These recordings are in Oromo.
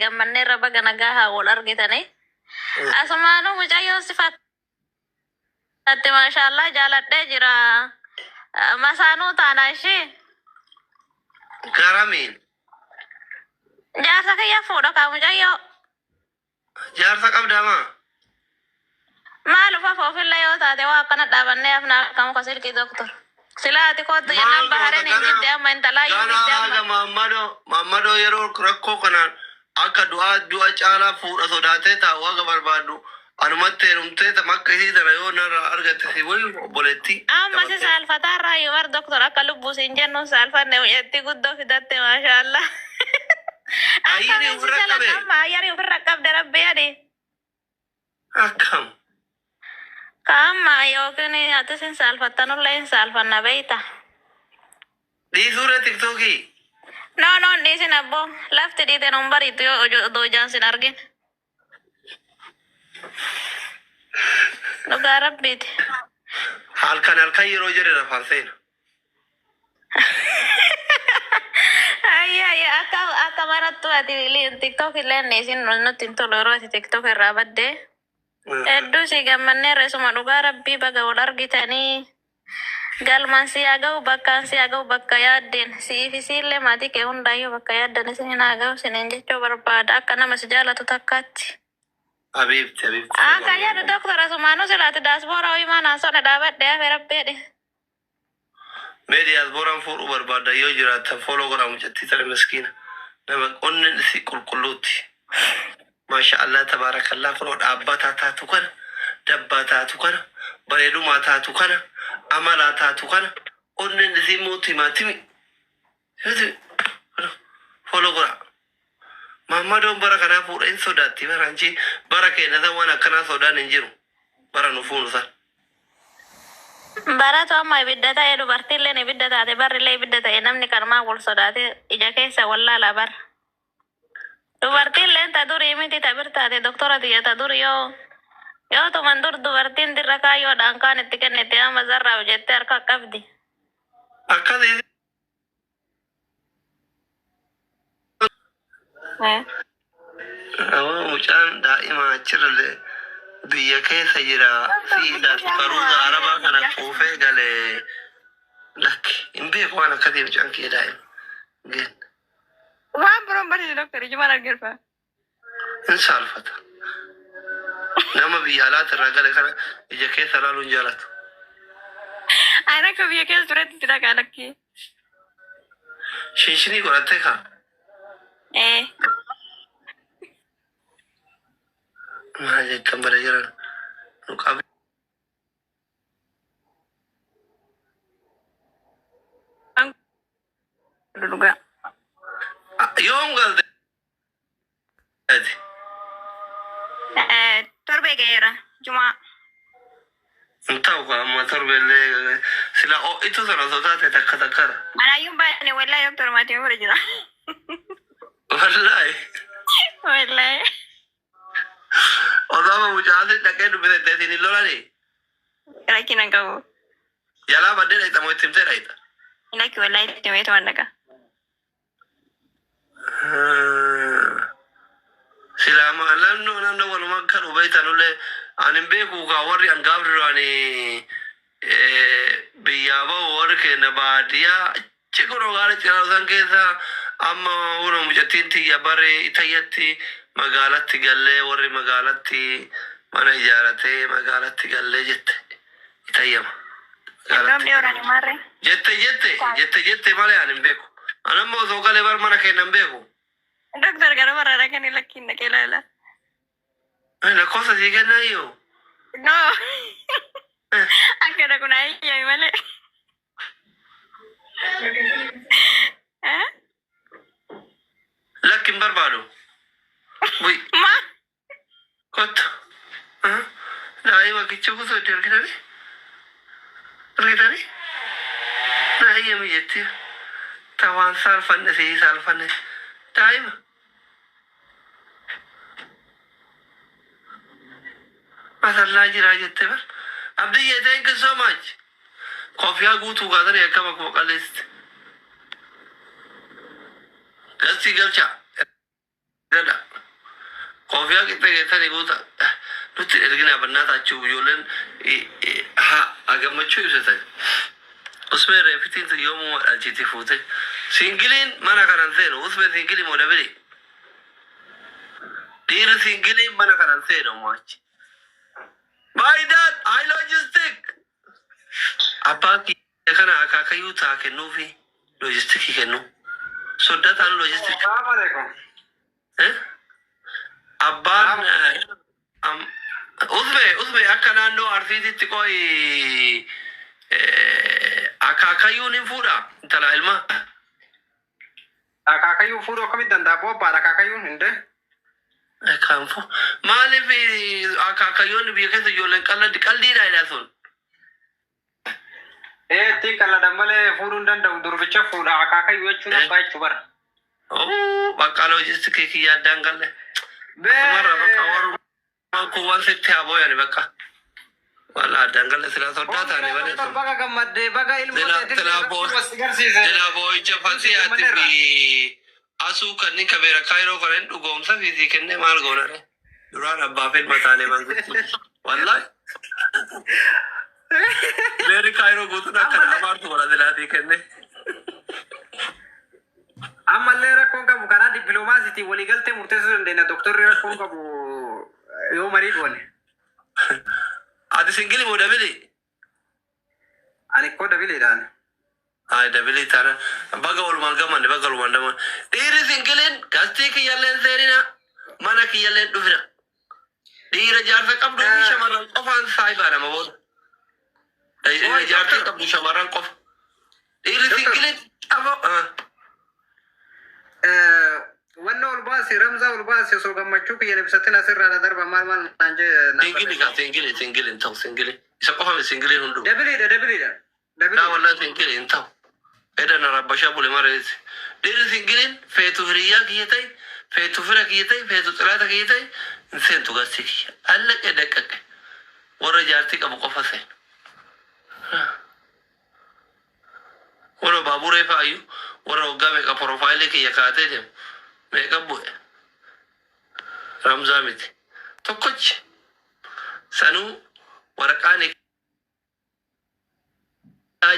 Gammanneerra baga nagaa haa wal argitanii. Asumaanuu mucayyoon si fakkaatti maashaallah jaaladhee jira. Masaanuu taana ishee. Garamiin. Jaarsa kiyya fuudha kaa mucayyoo. Jaarsa qabdaa maa? Maal ufa foofilla yoo taate waa akkana dhaabannee hafna akka muka silkii doktor. Silaa ati koottu jennaan Maal goota bahareen hin ganaa jidde amma intalaa iyyuu ganaa didde haga amma. Maammadoo Maammadoo yeroo rakkoo kanaan akka du'aa du'a caalaa fuudha sodaatee taa'u haga barbaaddu anumatti heerumtee tam akka isii tana yoo narraa argatte si wayu obboleettii Amma si taphattee. saalfataa irraa yoo bar doktor akka lubbuu siin jennuun saalfanne mucattii guddoo fidatte maashaallah. Ayyirii Akkamiin si ofirra jalanna qabee amma ayyarii ofirra qabde rabbi jedhi. akkam. Ka amma yookiin atis hin saalfattanullee hin saalfanna beeyta. Dhiisuuree tiktookii. No no hin dhiisin abboo lafti dhiite nun bariitu yoo odoo ijaan sin argin. Dhugaa rabbiiti. Halkan halkan yeroo jedhe rafaan seena. Ayya ayya akka akka barattu ati tiktok illee hin dhiisin nutti hin tolu yeroo ati tiktok irraa baddee. Hedduu si gammanneerra isuma dhugaa rabbii baga wal argitanii. Galmaan si haa ga'u bakkaan si haa ga'u bakka yaaddeen si'ii fi siillee maatii kee hundaayyuu bakka yaaddan isiniin haa ga'u isiniin jechuu barbaada akka nama si jaalatu takkaatti. Habiibti habiibti Akka jedhu doktor asumaanuu silaati daasboora ho'imaa naan sona dhaabadhe hafe rabbeedhe. Mee diyaasbooraan fuudhuu barbaadda yoo jiraattan follow godhaa mucattii tana miskiina nama onneen isii qulqulluutti. Maasha Allah tabaarakallah kunoo dhaabbataa taatu kana dabbaa taatu kana bareedumaa taatu kana amalaa taatu kana onneen isii immoo timaatimi. Follow godhaa. Maammadoon bara kanaa fuudha hin sodaatti bara anchi bara keenya san waan akkanaa sodaan hin jiru bara nu fuunu san. Baratu amma ibidda ta'e dubartiilleen ibidda taate barrillee ibidda ta'e namni kanumaan wal sodaate ija keessa wallaalaa bara. Dubartiilleen ta durii miti ta bir taate doktora tiyya ta dur yoo yoo tuman dur dubartiin dirra kaayyoodhaan kaan itti kennite amma zarraaf jettee harka qabdi. Akkasii Awoo mucaan daa'ima achirralle biyya keessa jira Doktor si guddaa karuuza arabaa kana moo quufee gale lakki hin beeku waan akkasii mucaan kiyya daa'ima hin Waan biroon barsiise doktor ijumaan argirfa. hin saalfata nama biyya alaati irraa gale kana ija keessa ilaaluu hin jaalatu. Ani akka biyya keessa turetti itti dhagaa lakkii. Shinshinii godhattee kaa Ee. maal jettan bara jiran nu qabe. Waan dhugaa. Yoom galte ati? Torbee ga'eera. Jumaa. Hin ta'u kaa amma torbeellee sila ho'itu sana osoo taate takka takkara. Anaayyuun baay'ee wallahi doktor maatii bira jira. Wallaahi. Wallahi. Osoo amma mucaan dhaqee dubbise ittiin hin lolanii. Rakkina hin qabu. Jalaa baddee dhayxa moo itti himtee dhayxa? Lakki wallahi itti himeetu waan dhaqa. Silaa naannoo naannoo walumaa akka dhubeetanullee ani hin beeku kaa warri an gaaf duraanii biyyaa bahu warri keenya baadiyyaa achi kunoo gaara ciraa san keessa amma huna mucattiin tiyya bare itayyatti magaalatti gallee warri magaalatti mana ijaaratee magaalatti gallee jette itayyama. Iddoon Magaalatti dhiyoodhaan gallee. himaarree. Jette jette jette jette malee ani hin beeku. Ani amma osoo galee bar mana keenya hin beeku. Doktor gara barraa kan lakkiin dhaqee ilaala. Lakkoofsa sii kennaa iyyuu. No. Akka dhaqu naa eeyyami malee. Eh? Lakki hin barbaadu. Bu'i. Ma? Kottu. Daa'ima kichuu kusoo itti argitanii? Argitanii? Naa eeyyami jetti. Ta waan saalfanne sii saalfanne. Daa'ima. Masallaa jiraa jette bar. Abdiyyee thank you so much. Kofiyaa guutuu kaasanii akkam akkuma qalleessite. Galchii galchaa. Gada. Soofiyaa qixxee geessanii guuta. Nutti ergina bannaataachuu ijoolleen haa gammachuu ibsatan. Usmee reefitiin tun yoomuma dhalchiti fuute. Singleiin mana kanan seenu. Usmee single moo double? Dhiirri singleiin mana kanan seenu ammoo achi. My dad, I logistic. Abbaan kiyya kana akaakayyuu taa kennuufi logisticii kennu. Soddaa taanu logistic. Salaamu alaikum. Eh? Abbaan Usmee Usmee akka naannoo Arsiititti qo'i akaakayyuun hin fuudha intala ilma. Akaakayyuu fuudhuu akkamitti danda'a? Bobbaadha akaakayyuun hindee. Kaanfu maaliif akaakayyoonni biyya keessa ijoolleen qalladhi qaldiidha jedha sun. Ee, ittiin qalladan malee fuudhuu hin danda'u. Durbicha fuudha. Akaakayyuu jechuun abbaa jechuu bara. Bakka logisticii kiyya addaan galle. Asumarra bakka warrumaan kun waan sitti haa booyani bakka. Wala addaan galle silaa soddaa taane malee sun. Baga gammaddee, baga ilmoo teetiin Silaa boo si garsiise. Silaa boo'icha fasiyaati fi asuu kanneen kabeera kaayiroo kanneen dhugoomsa fi sii kennee maal goonare. Duraan abbaa fi ilma taane mangutti. Wallahi. Beeri kaayiroo guutuun akka abaartu wala silaatii kenne. Ammallee rakkoon qabu karaa dippiloomaasiitiin waliigaltee murteessuu dandeenya. Doktorri rakkoon qabu yoo marii goone. Ati single moo double? Ani koo doubleiidhaan. Ay, double taana. Baga walumaan gammanne, baga walumaan gammanne. Dhiirri singleiin gastii kiyyalleen seenina, mana kiyyalleen dhufina. Dhiira jaarsa qabduu fi shamarran qofaan saayibaa nama booda. Dhiira jaarsa qabdu shamarran qofa. Dhiirri singleiin qaba. Wanna ol baase, Ramzaa ol baase, osoo gammachuu kiyyan ibsatin asirraa darba maal maal naan jee naan Single kaa, single, single hin ta'u single. Isa qofa singleiin hunduu. Doubleiidha, doubleiidha. Naa Doubleiidha. Wallahi single hin ta'u. Eda na rabbashaa bule mareeti. Dhiirri singleiin feetu hiriyyaa kiyya ta'e, feetu fira kiyya ta'e, feetu xilaata kiyya ta'e hin seentu gastii kiyya. Allaqee daqqaqe. Warra jaartii qabu qofa seenu. Warra baaburee fa'aayyuu warra waggaa meeqa profile kiyya kaatee deemu meeqa bu'e. Ramzaa miti. Tokkochi sanuu waraqaan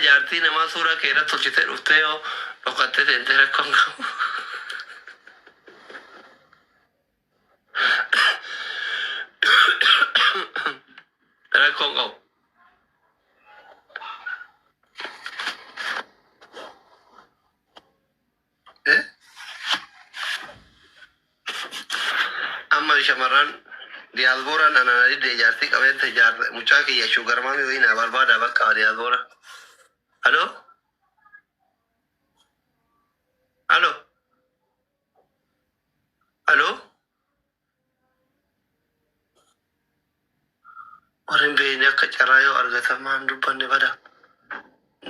jaartii namaa suuraa kee irratti tolchitee dhuftee yoo dhokattee seentee rakkoon qabu. Rakkoon qabu. Eh? Amma shamarran diyaasbooraan anana didde jaartii qabeessa jaarsa mucaa kiyya sugar mommy wayii naa barbaada bakka diyaasboora. Aloo? Aloo? Aloo? Warri hin beekne akka carraa yoo argatan maan dubbanne bada.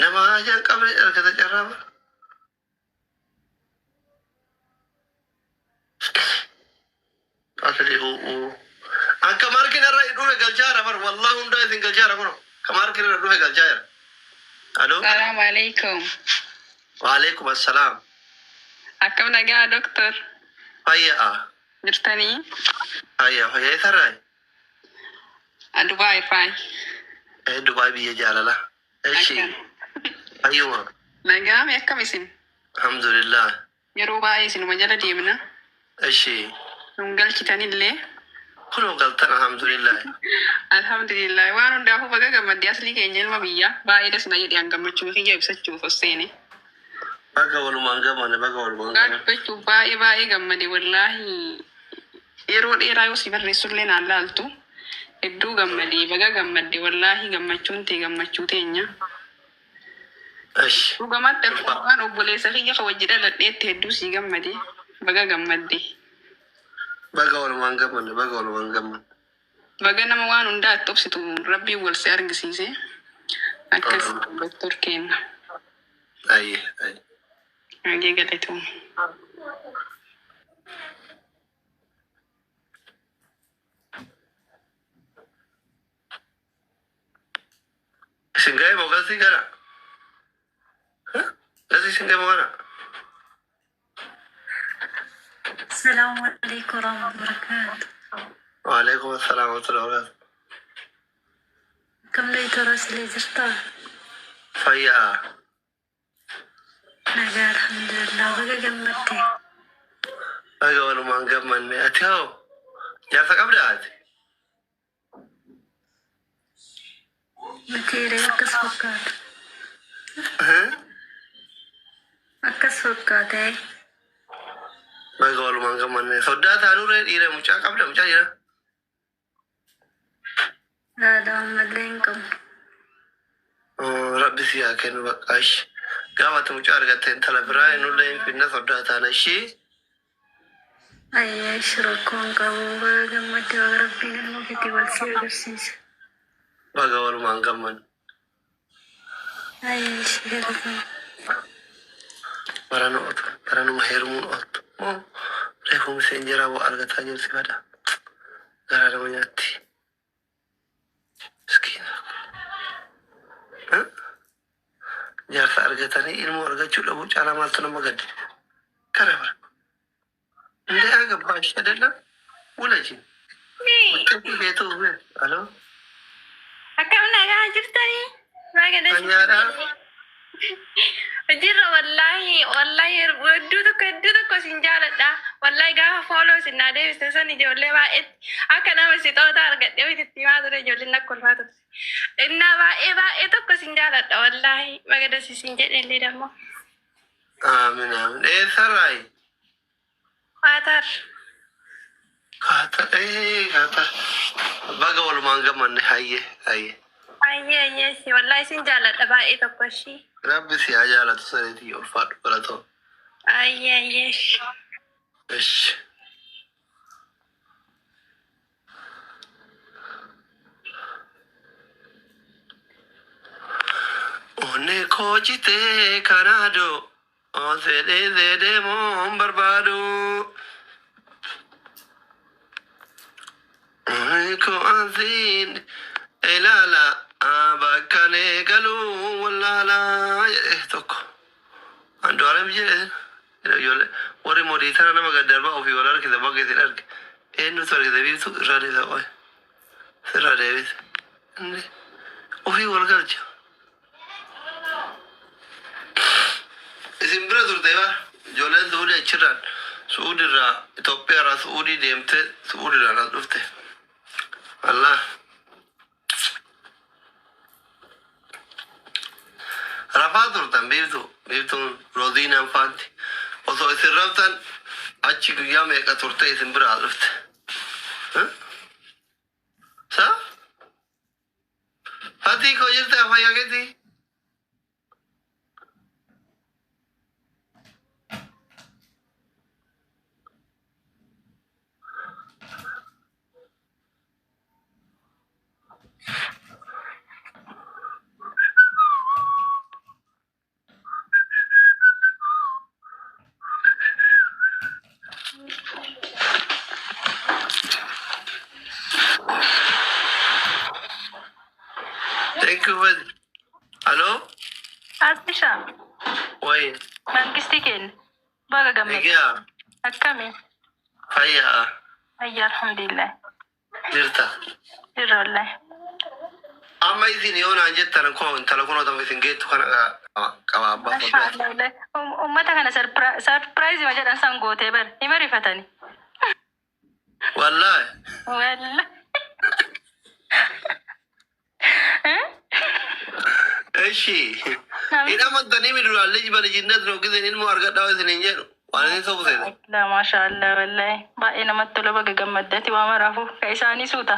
Nama haajaa hin qabne argata carraa bara. Asli u'uu. Akka maarkiin irra dhufe galchaa jira bar wallah hundaa isin galchaa jira kuno. Ka maarkiin irra dhufe galchaa jira. Aloo? Salaamu alaikum. Waalaikum assalaam. Akkam nagaa, doktor? Fayyaa. Jirtanii? Fayyaa, fayyaa, eessarraa? Dubaay irraa. Eh, Dubaay biyya jaalala. Eshi. Akkam. Fayyuma. Nagaa mi, akkam isin? Alhamdulillah. Yeroo baay'ee isinuma jala deemna. Eshi. Nun galchitanillee. Kunoo galtan, alhamdulillah. Alhamdulillah, waan hundaafuu baga gammaddee, aslii keenya, ilma biyyaa. Baay'ee das na jedhe an gammachuu kiyya ibsachuuf os seene. Baga walumaan gammanne, baga walumaan Dhugaa gammanne. dubbachuuf baay'ee baay'ee gammade wallaahi, yeroo dheeraa yoo si barreessullee naan laaltu. Hedduu gammadee, baga gammadde wallaahi, gammachuun tee gammachuu teenya. Eshi. Dhugamatti akkuma waan obboleessa kiyya ka wajji dhaladheetti hedduu sii gammade, baga gammadde. Baga walumaan gammanne, baga walumaan gammanne. Baga nama waan hundaa itti obsitu rabbiin wal si argisiise. Akkas, doktor kenna. Ayyee, ayyee. Hagee galatoom. Isin ga'e moo gasii gara? Gasii isin ga'e moo gara? السلام عليكم ورحمة الله وبركاته. Waalaikum assalam wa rahmatullahi wa barakatuh. Akkam toora silee jirtaa? Fayyaa. Nagaa alhamdulillah. Baga gammadde. Baga walumaan gammanne. Ati hoo? Jaarsa qabdaa ati? Mitiiree akkas fakkaata. Akkas fakkaata. Baga walumaan gammanne. Soddaa taanurree dhiira mucaa qabda mucaa dhiira. Haadha ammallee hin qabnu. Rabbi si haa kennu bakka ishee. Gaafa ati mucaa argatte intala biraa nullee hin finna soddaa taana ishee. Ayyaa ishee rakkoo hin qabu. Baga gammadde baga rabbiin ilmoo keetii wal si agarsiise. Baga walumaan gammanne. Ayyaa ishee galatama. Barana ooltu baranuma heerumuun ooltu. Moo reefu miseenjeraa bu'aa argataa jirti bada. Garaa nama nyaatti. Miskiina. Jaarsa argatanii ilmoo argachuu dhabuu caalaa maaltu nama gadde? Kana bara. እንደ አገባሽ አይደለም ውለጂ ውጤቱ ቤቱ አሎ Akkam nagaa jirtanii? Baga Fayyaadha. Jirra wallaahi wallaahi hedduu tokko isin jaaladha. Wallaahi gaafa fooloo isin naa deebiste san ijoollee baay'eetti akka nama sixoota argadhee itti himaa ture ijoolleen akka ulfaa turte. Innaa baay'ee baay'ee tokko isin jaaladha wallaahi baga das isin jedhe illee dammoo. አሚን አሚን። ኤሰራይ Waatar. ካተር ካተር baga walumaan gammanne hayyee hayyee. Ayyee ayyee wallaahi isin jaaladha baay'ee tokko ishii. Rabbi si haa jaalatu sareetii ulfaadhu baratoo. Ayyee ayyee. እሺ Onnee koo citee kanaadoo fedhee fedhee moo hin barbaadu. Onnee koo asiin ilaala bakka nee galuu wallaala jedhe tokko. Andu'aalem jedhe ijoollee warri mootii sana nama gad darbaa ofii wal harkise bakka isin arge. Eenyutu argite biiftuu irraa deebisa qoy. Sirraa deebise. Ofii wal galcha. Isin bira turte ba ijoolleen Suudii achirraan Suudiirraa Itoophiyaarraa Suudii deemte Suudiirraan as dhufte. Allah. Rafaa turtan biiftuu biiftuun Roziinaan faanti. Osoo isin raftan achi guyyaa meeqa turte isin bira as dhufte. Sa? Fatii koo jirta fayyaa keetii? Thank you for... Hello? Asisha Wai. mangistii keenya baga gammadde. Egaa Akkami? fayyaa Ayyaa alhamdulillah. jirta. Jirra wallaahi. Amma isin yoo naan jettan koo intala kunoo tama isin geettu kana qaba abbaa Masha foddaa. Allah wallaahi. Uummata kana sarpiraayizii ma jedhan san gootee bar hima rifatani. Wallaahi. Wallaahi. እሺ Hin amantanii mi duraan liji በልጅነት ነው ጊዜን ilmoo argadhaa isin hin jedhu waan isin sobu seete. La maasha Allah wallaahi. Baay'ee namatti tola baga gammaddeeti waa maraafuu ka isaanii suuta.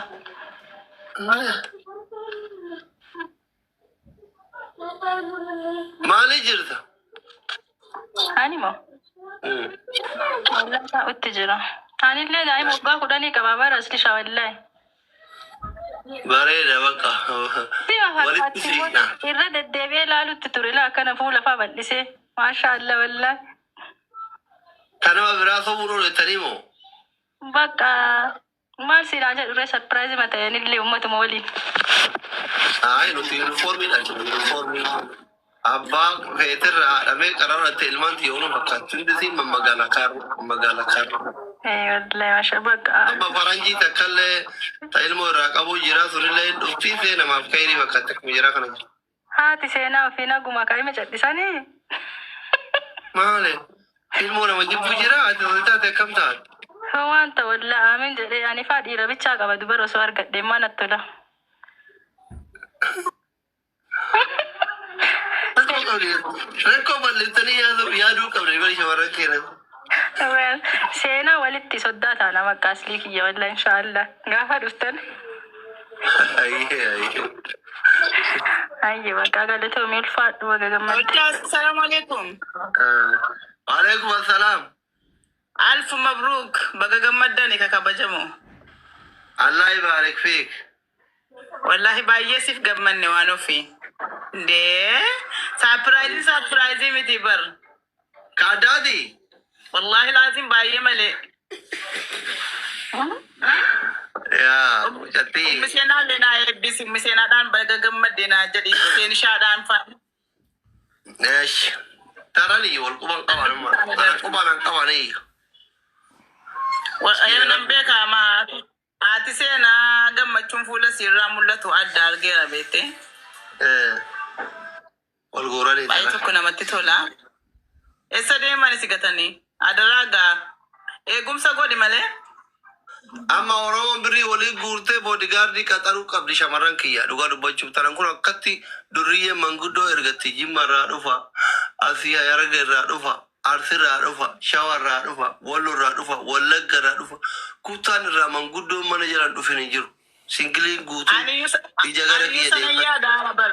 Maali jirta? Ani moo? Wallaahi taa'utti jira. Anillee daa'ima waggaa 10 qabaa bara aslisha wallaahi. Bareeda bakka. Walitti siqna. Irra deddeebi'ee ilaalutti ture laa akkana fuula faa bal'isee. Maasha Allah wallaahi. Kanama biraa sobuun ooltanii moo? Bakka maal siinaa jedhu irra sarpiraayizii ma ta'anillee uummatuma waliin. Ay nuti yuunifoormiidhaan jira yuunifoormii. Abbaa feetirra haadhamee qararratti ilmaan xiyyoonuu fakkaatti. Hundi isiin magaala kaarru magaala kaarru. Wallahi masha bakka. Amma faranjii takkallee ta ilmoo irraa qabu jira sunillee dhuftii see namaaf kairii fakkaatti akkuma jira kana jira. Haati seenaa ofii naguma kaa'ime callisanii. Maali? Ilmoo nama jibbuu jira ati osoo taate akkam taate? Waan ta'u wallahi aamin jedhee ani faa dhiira bichaa qaba dubara osoo argadhee maa natti tola. Rakkoo qabdi. Rakkoo balleessanii yaaduu qabdi bari shamarran keenya. Seenaa walitti soddaa taana maqaa aslii kiyya wallahi inshaallah gaafa dhuftan. Ayyee ayyee. Ayye bakka galatoomii ulfaadhu baga gammadde. Assalamu alaikum. Alaikum assalaam. Alf mabruk baga gammaddani ka kabajamu. Allah ibaarik fiik. Wallahi baay'ee siif gammanne waan ofii. Ndee surprise surprise miti bar. Kaaddaati. Wallahi laazim baay'ee malee. Yaa mucattii. Ummi seenaa illee naa eebbisi. Ummi seenaadhaan baga gammadde naa jedhi. Seen ishaadhaan fa'a. Eesh. Tarani wal quban qaban amma. Ana quban an qabani. Nan beekama. Haati seenaa gammachuun fuula siirraa mul'atu adda argeera beekte. Wal guuranii Baay'ee tana. tokko namatti tola. Eessa deeman si gatanii? Adaraa gaa. Eegumsa godhi malee. Amma Oromoon birrii walii guurtee boodigaardii qaxaruu qabdi shamarran kiyya dhugaa dubbachuuf tanan kun akkatti durriyyee manguddoo ergatti Jimma irraa dhufa, Asii Hararge irraa dhufa, Arsi irraa dhufa, Shawa irraa dhufa, Wallo irraa dhufa, Wallagga irraa dhufa, kutaan irraa manguddoon mana jalaan dhufin hin jiru. Singiliin guutuu Aniyyuu ija gara aniyyuu kiyya sana deeffate. yaada bar.